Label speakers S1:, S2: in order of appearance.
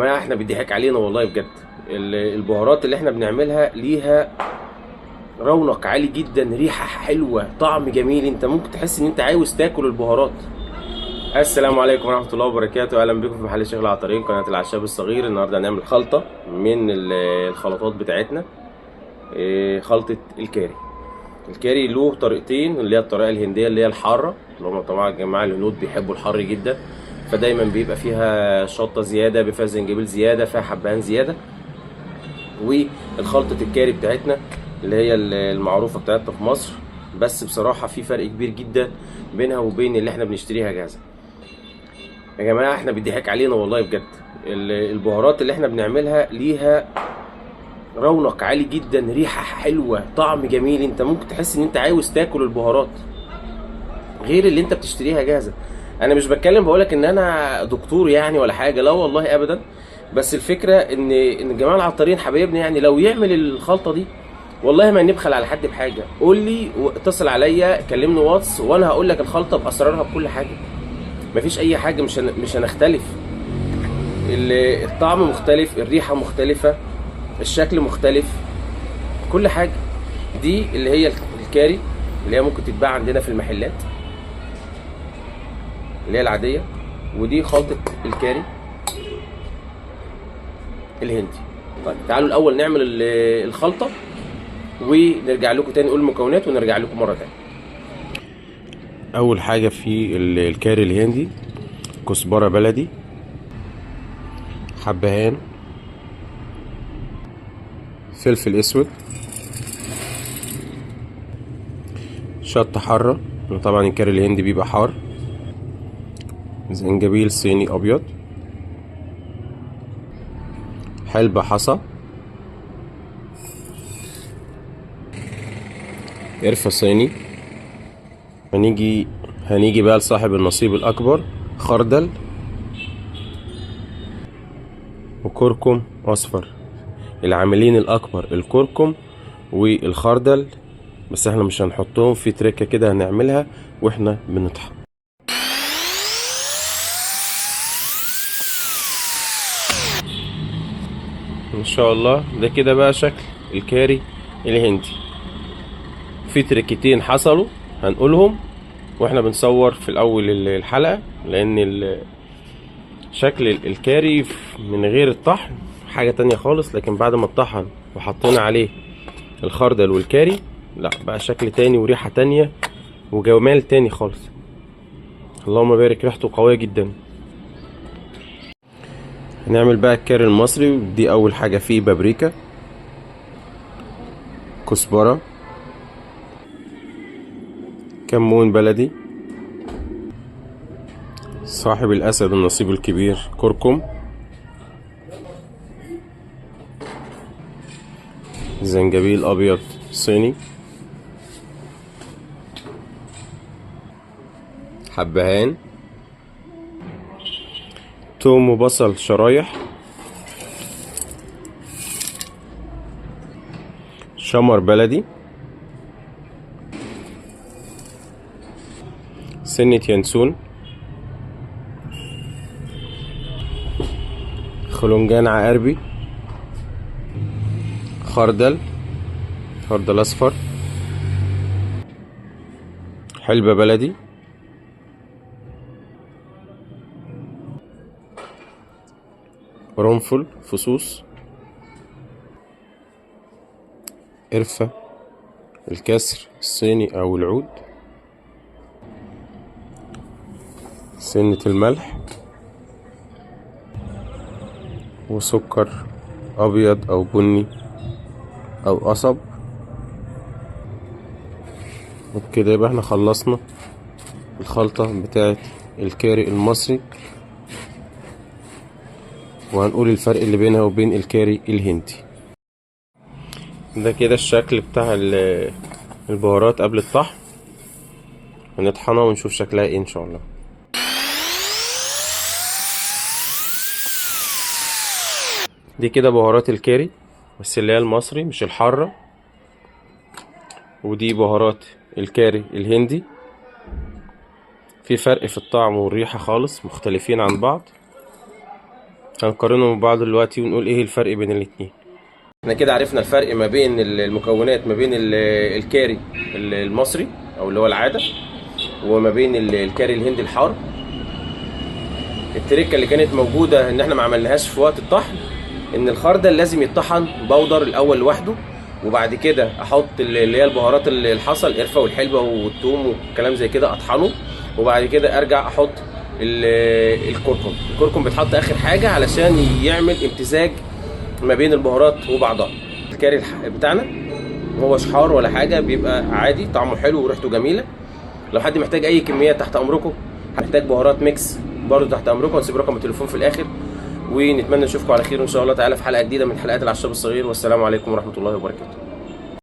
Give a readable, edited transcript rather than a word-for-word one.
S1: جماعة احنا بيضحك علينا والله بجد. البهارات اللي احنا بنعملها ليها رونق عالي جدا، ريحه حلوة، طعم جميل، انت ممكن تحس ان انت عاوز تاكل البهارات. السلام عليكم ورحمة الله وبركاته، اهلا بكم في محل الشيخ العطارين قناة العشاب الصغير. النهارده هنعمل خلطه من الخلطات بتاعتنا، خلطه الكاري. الكاري له طريقتين، اللي هي الطريقة الهندية اللي هي الحارة، اللي هم طبعا الجماعة الهنود بيحبوا الحر جدا، فدايما بيبقى فيها شطه زيادة، بيبقى فيها زنجبيل زيادة، فيها حبهان زيادة. والخلطه الكاري بتاعتنا اللي هي المعروفة بتاعتنا في مصر، بس بصراحة في فرق كبير جدا بينها وبين اللي احنا بنشتريها جاهزة. يا جماعة احنا بيضحك علينا والله بجد. البهارات اللي احنا بنعملها ليها رونق عالي جدا، ريحه حلوة، طعم جميل، انت ممكن تحس ان انت عاوز تاكل البهارات غير اللي انت بتشتريها جاهزة. انا مش بتكلم بقولك ان انا دكتور يعني ولا حاجة، لا والله ابدا، بس الفكرة ان الجماعة العطارين حبايبنا يعني لو يعمل الخلطة دي والله ما نبخل على حد بحاجة. قول لي واتصل عليا، كلمني واتس، وانا هقول لك الخلطة باسرارها بكل حاجة، مفيش اي حاجة، مش هنختلف. الطعم مختلف، الريحة مختلفة، الشكل مختلف، كل حاجة. دي اللي هي الكاري اللي هي ممكن تتباع عندنا في المحلات اللي هي العادية، ودي خلطه الكاري الهندي. طيب تعالوا الاول نعمل الخلطة ونرجع لكم تاني نقول المكونات ونرجع لكم مرة تانية. اول حاجة في الكاري الهندي كزبره بلدي، حبهان، فلفل اسود، شطه حارة، طبعا الكاري الهندي بيبقى حار، زنجبيل صيني ابيض، حلبة حصى، قرفة صيني. هنيجي بقى لصاحب النصيب الأكبر، خردل وكركم أصفر. العاملين الأكبر الكركم والخردل، بس احنا مش هنحطهم في تركة كده، هنعملها واحنا بنطحن. ان شاء الله ده كده بقى شكل الكاري الهندي. في تركتين حصلوا هنقولهم واحنا بنصور في الاول الحلقة، لان شكل الكاري من غير الطحن حاجة تانية خالص، لكن بعد ما اتطحن وحطينا عليه الخردل والكاري لا بقى شكل تاني وريحة تانية وجمال تاني خالص. اللهم بارك، ريحته قوية جدا. هنعمل بقى الكاري المصري. دي اول حاجة فيه بابريكا، كزبرة، كمون بلدي، صاحب الأسد النصيب الكبير كركم، زنجبيل أبيض صيني، حبهان، توم وبصل شرايح، شمر بلدي، سنة ينسون، خلنجان عقربي، خردل، خردل أصفر، حلبة بلدي، قرنفل فصوص، قرفة، الكسر الصيني أو العود، سنة الملح، وسكر أبيض أو بني أو قصب. وبكده يبقى احنا خلصنا الخلطة بتاعت الكاري المصري، وهنقول الفرق اللي بينها وبين الكاري الهندي. ده كده الشكل بتاع البهارات قبل الطحن، هنطحنها ونشوف شكلها ايه ان شاء الله. دي كده بهارات الكاري بس اللي هي المصري مش الحارة، ودي بهارات الكاري الهندي. في فرق في الطعم والريحة خالص، مختلفين عن بعض. هنقارنهم ببعض دلوقتي ونقول ايه الفرق بين الاتنين. احنا كده عرفنا الفرق ما بين المكونات، ما بين الكاري المصري او اللي هو العادة، وما بين الكاري الهندي الحار. التركة اللي كانت موجودة ان احنا ما عملناهاش في وقت الطحن، ان الخردل لازم يتطحن powder الاول لوحده، وبعد كده احط اللي هي البهارات اللي الحصى، القرفه والحلبه والثوم والكلام زي كده، اطحنه، وبعد كده ارجع احط الكركم. الكركم بيتحط اخر حاجة علشان يعمل امتزاج ما بين البهارات وبعضها. الكاري بتاعنا ما هوش حار ولا حاجة، بيبقى عادي، طعمه حلو وريحته جميلة. لو حد محتاج اي كمية تحت امركم، محتاج بهارات mix برضو تحت امركم، هنسيب رقم التليفون في الاخر. ونتمنى نشوفكم على خير ان شاء الله تعالى في حلقة جديدة من حلقات العشاب الصغير، والسلام عليكم ورحمة الله وبركاته.